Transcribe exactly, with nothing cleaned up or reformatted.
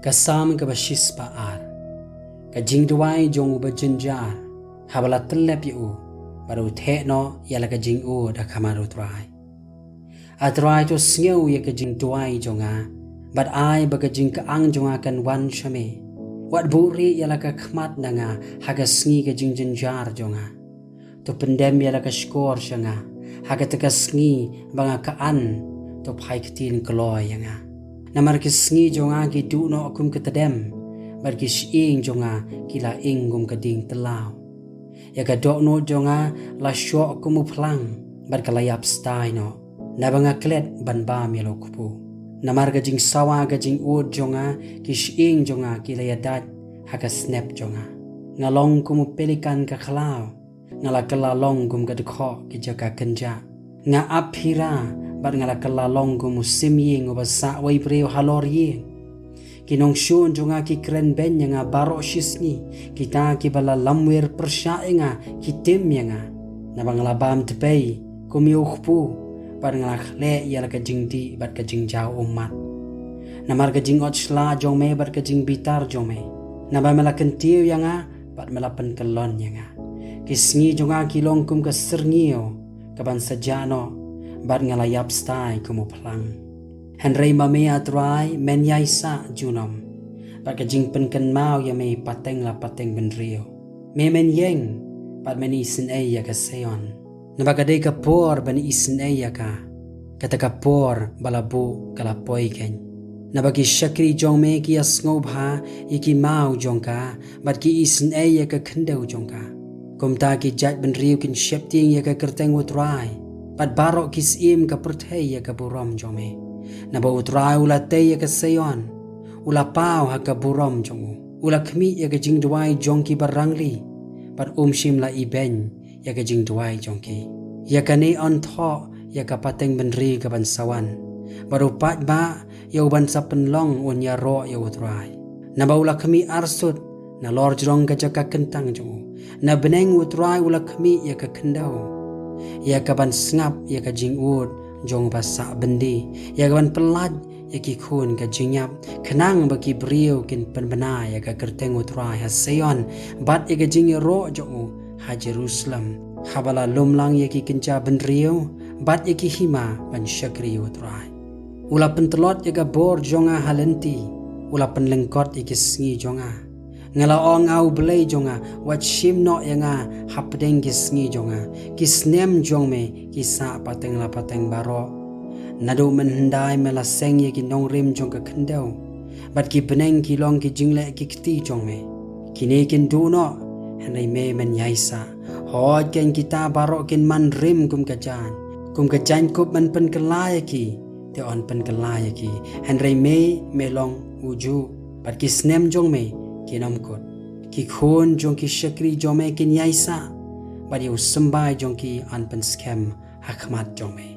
Ka Salm kaba shispah ar. Ka jingduwai jong uba jynjar, haba la tyllep ïa u, bad u theh noh ïa la ka jingud ha khmat U Trai. A Trai, to sngew ïa ka jingduwai jong nga, bad ai ba ka jingkyang jong nga kan wan sha me. Wat buhrieh ïa la ka khmat na nga ha ka sngi ka jingjynjar jong nga. To pyndem ïa la ka shkor sha nga ha kata ka sngi ba nga kyang, to phai ktien kloi ïa nga. Namar ki sngi jong nga ki duh noh kum ka tdem, bad ki shyieng jong nga ki la ing kum ka dieng tyllaw. Ïa ka dohnud jong nga la shoh kum u phlang, bad ka la ïap stai noh. Naba nga klet ban bam ïa la u kpu. Namar ka jingsawa ka jingud jong nga, ki shyieng jong nga ki la ïadait ha ka snep jong nga. Nga long kum u pelikan ka khlaw, nga la kylla long kum ka dkhoh ki jaka kynjah. Nga ap phira, bad nga la kylla long kum u sim ïing uba sah wei briew halor ïing. Ki nongshun jong nga ki kren beiñ ïa nga baroh shi sngi, kita kiba la lamwir pyrshah ïa nga ki tim ïa nga. Naba nga la bam tbei kum ïa u kpu, bad nga la khleh ïa la ka jingdih bad ka jingjaw ummat. Namar ka jingot shla jong me bad ka jingbitar jong me, naba me la kyntiew ïa nga, bad me la pynkyllon ïa nga. Ki sngi jong nga ki long kum ka syrngiew kaban sa jah noh, bad nga la ïap stai kum u phlang. Hynrei ma me, A Trai, men ïaisah junom, bad ka jingpynkynmaw ïa me pateng la pateng bynriew. Me men ïeng, bad men isynei ïa ka Seion. Naba ka dei ka por ban isynei ïa ka, kata ka por ba la buh ka la poi keiñ. Naba ki shakri jong me ki ïasngewbha ïa ki maw jong ka, bad ki isynei ïa ka khyndew jong ka. Kumta ki jaitbynriew kin sheptieng ïa ka kyrteng U Trai, bad baroh ki syiem ka pyrthei ïa ka burom jong me. Naba U Trai u la tei ïa ka Seion, u la paw ha ka burom jong u. U la khmih ïa ka jingduwai jong kiba rangli, bad um shym la ibeiñ ïa ka jingduwai jong ki. Ïa kane yn thoh ïa ka pateng bynriew kaban sa wan, bad u paidbah ïa uban sa pynlong un ïaroh ïa U Trai. Naba u la khmih arsut nalor jrong ka jaka kyntang jong u. Na bneng U Trai u la khmih ïa ka khyndew, ïa kaban sngap ïa ka jingud jong uba sah byndi, ïa kaban pyllait ïa ki khun ka jingïap, khnang ba ki briew kin pynbna ïa ka kyrteng U Trai ha Seion, bad ïa ka jingïaroh jong u ha Jerusalem. Haba la lum lang ïa ki kynja bynriew, bad ïa ki hima ban shakri U Trai. U la pyntlot ïa ka bor jong nga ha lynti, u la pynlyngkot ïa ki sngi jong nga. Nga la ong ha U Blei jong nga, wat shim noh ïa nga hapdeng ki sngi jong nga. Ki snem jong me ki sah pateng la pateng baroh. Naduh mynhyndai me la seng ïa ki nongrim jong ka khyndew, bad ki bneng ki long ki jingleh ki kti jong me. Kine kin duh noh, hynrei me men ïaisah. Hooid, keiñ kita baroh kin man rim kum ka jaiñ, kum ka jaiñkup men pynkylla ïa ki, te yn pynkylla ïa ki. Hynrei me, me long ujuh, bad ki snem jong me kin ym kut. Ki khun jong ki shakri jong me kin ïaisah, bad ïa u symbai jong ki yn pynskhem ha khmat jong me.